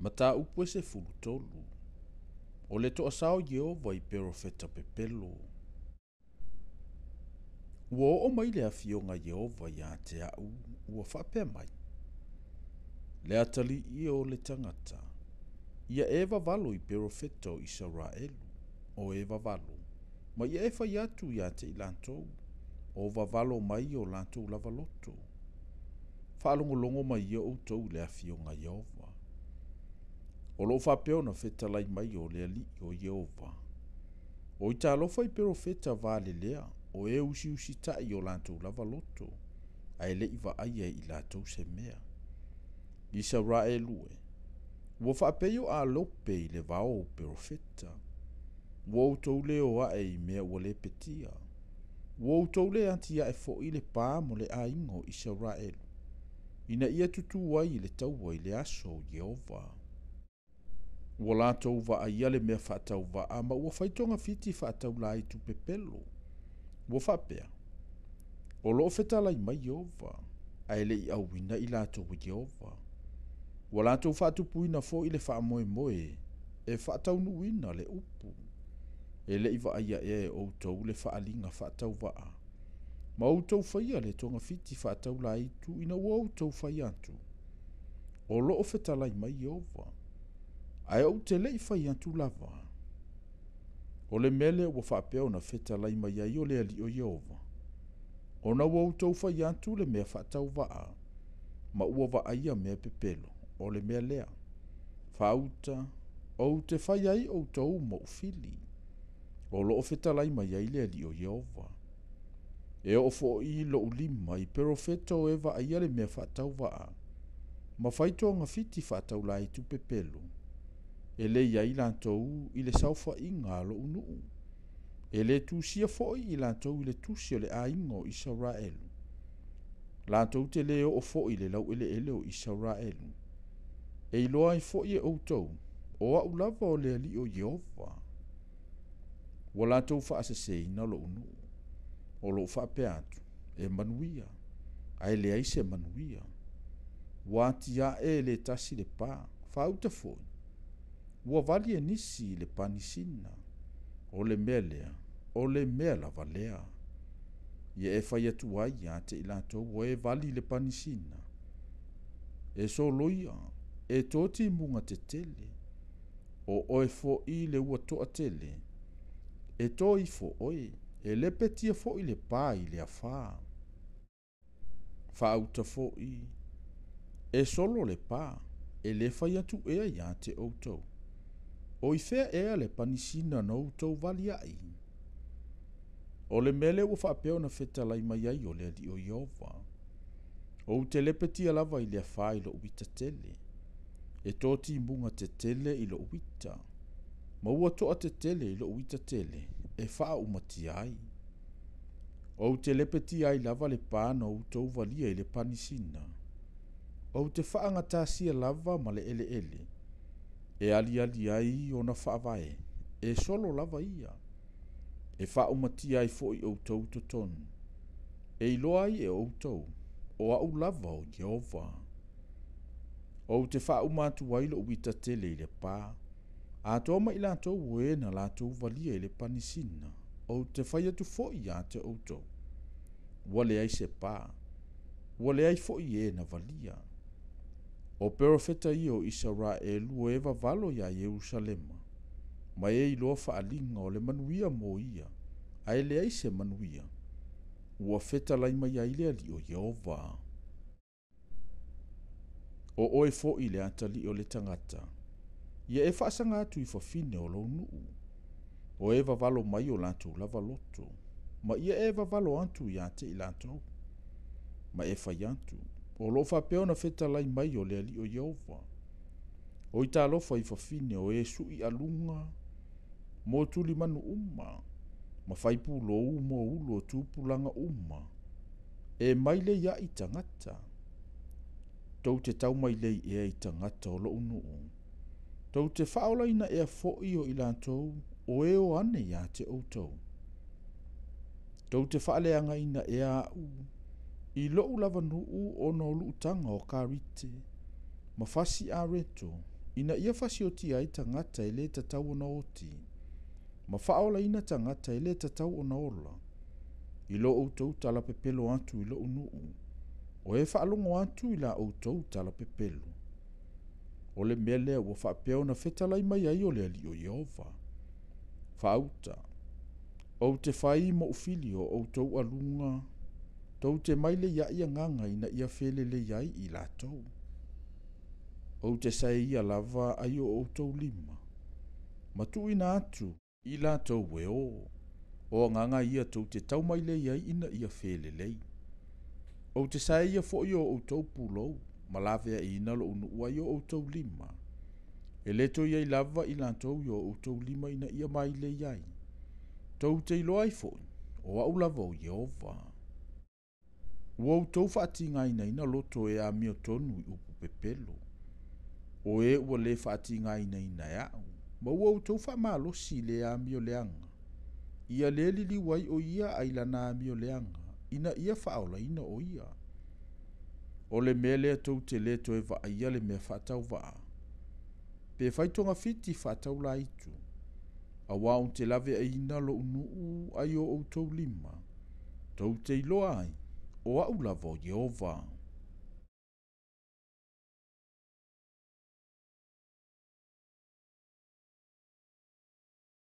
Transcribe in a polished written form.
Mataupu e 13. O le toasā o Ieova i perofeta pepelo. Ua oo mai le afioga a Ieova ia te aʻu, ua faapea mai, Le atalii o le tagata, ia e vavalo i perofeta o Isaraelu, o e vavalo, ma ia e fai atu ia te i latou, o vavalo mai o latou lava loto. Faalogologo mai ia outou i le afioga a Ieova. O loo faapea ona fetalai mai o le Alii o Ieova. Oi talofa i perofeta valelea, o e usiusitai o latou lava loto, ae leʻi vaaia i latou se mea. Isaraelu e, ua faapei o alope i le vao o perofeta. Ua outou le o aʻe i mea ua lepetia. Ua outou le atiaʻe foʻi le pā mo le aiga o Isaraelu, ina ia tutū ai i le taua i le aso o Ieova. Ua latou vaaia le mea faatauvaa ma ua fai togafiti faataulā i tupepelo. Ua faapea, o loo fetalai mai Ieova, ae leʻi auina i latou e Ieova. Ua latou faatupuina foʻi le faamoemoe e faataunuuina le upu. E leʻi vaaia ea e outou le faaliga faatauvaa, ma outou faia le togafiti faataulā itu ina ua outou fai atu, o loo fetalai mai Ieova, ae ou te leʻi fai atu lava. O le mea lea ua faapea ona fetalai mai ai o le Alii o Ieova, ona ua outou fai atu le mea faatauvaa, ma ua vaaia mea pepelo. O le mea lea, faauta, ou te fai ai outou moʻu fili, o loo fetalai mai ai le Alii o Ieova. E oo foʻi loʻu lima i perofeta o e vaaia le mea faatauvaa, ma fai togafiti faataulā i tupepelo, e le i ai latou i le saofaiga a loʻu nuu. E le tusia foʻi i latou i le tusi o le aiga o Isaraelu. Latou te le oo foʻi i le laueleele o Isaraelu. E iloa ai foʻi e outou, o aʻu lava o le Alii o Ieova. Ua latou faaseseina loʻu nuu. O loo faapea atu, e manuia, ae leai se manuia. Ua atiaʻe e le tasi le pā, faauta foʻi. Ua vali e nisi i le panisina. O le mea lea, o le mea lava lea. Ia e fai atu ai ia te i latou o e vali i le panisina. E soloia, e tō timuga tetele. O oe foʻi le ua toatele. E tō ifo oe, e lepetia foʻi le pā i le afā. Faauta foʻi, e solo le pā, e le fai atu ea ia te outou. O i fea ea le panisina na outou vali ai. O le mea lea ua faapea ona fetalai mai ai o le Alii o Ieova. Ou te lepetia lava i le afā i loʻu ita tele. E tō timuga tetele i loʻu ita. Ma ua toatetele i loʻu ita tele e faaumatia ai. Ou te lepetia ai lava le pā na outou valia i le panisina. Ou te faagatasia lava ma le eleele. E aliali ai ona faavae, e solo lava ia. E faaumatia ai foʻi outou i totonu. E iloa ai e outou, o aʻu lava o Ieova. Ou te faauma atu ai loʻu ita tele i le pā, atoa ma i latou o e na latou valia i le panisina. Ou te fai atu foʻi ia te outou. Ua leai se pā, ua leai foʻi e na valia. O perofeta ia o Isaraelu o e vavalo iā Ierusalema, ma e iloa faaliga o le manuia mo ia, ae leai se manuia. Ua fetalai mai ai le Alii o Ieova. O oe foʻi le atalii o le tagata, ia e faasaga atu i fafine o lou nuu, o e vavalo mai o latou lava loto, ma ia e vavalo atu ia te i latou. Ma e fai atu, o loo faapea ona fetalai mai o le Alii o Ieova. Oi talofa i fafine o e sui aluga mo tulimanu uma, ma fai pulou mo ulu o tupulaga uma, e mai lei ai tagata. Tou te tau mai lei ea i tagata o loʻu nuu. Tou te faaolaina ea foʻi o i latou o e o ane ia te outou. Tou te faaleagaina ea aʻu i loʻu lava nuu ona o luutaga o Karite, ma fasi areto ina ia fasiotia ai tagata e lē tatau ona oti, ma faaolaina tagata e lē tatau ona ola, i lo outou talapepelo atu i loʻu nuu, o e faalogo atu i la outou talapepelo. O le mea lea ua faapea ona fetalai mai ai o le Alii o Ieova. Faauta, ou te fai moʻu fili o outou aluga, tou te mailei aʻi agaga ina ia felelei ai i latou. Ou te saeia lava ai o outou lima, ma tuuina atu i latou e o, o agaga ia tou te taumailei ai ina ia felelei. Ou te saeia foʻi o outou pulou, ma laveaʻiina loʻu nuu ai o outou lima. E lē toe i ai lava i latou i o outou lima ina ia mailei ai. Tou te iloa ai foʻi, o aʻu lava o Ieova. Ua outou faatigainaina loto e amiotonu i upu pepelo, o e ua lē faatigainaina e aʻu, ma ua outou faamalosi i le amioleaga, ia lē liliu ai o ia ai lana amioleaga, ina ia faaolaina o ia. O le mea lea tou te lē toe vaaia le mea faatauvaa, pe fai togafiti faataulaitu, auā ou te laveaʻiina loʻu nuu ai o outou lima, tou te iloa ai, o aʻu lava o Ieova.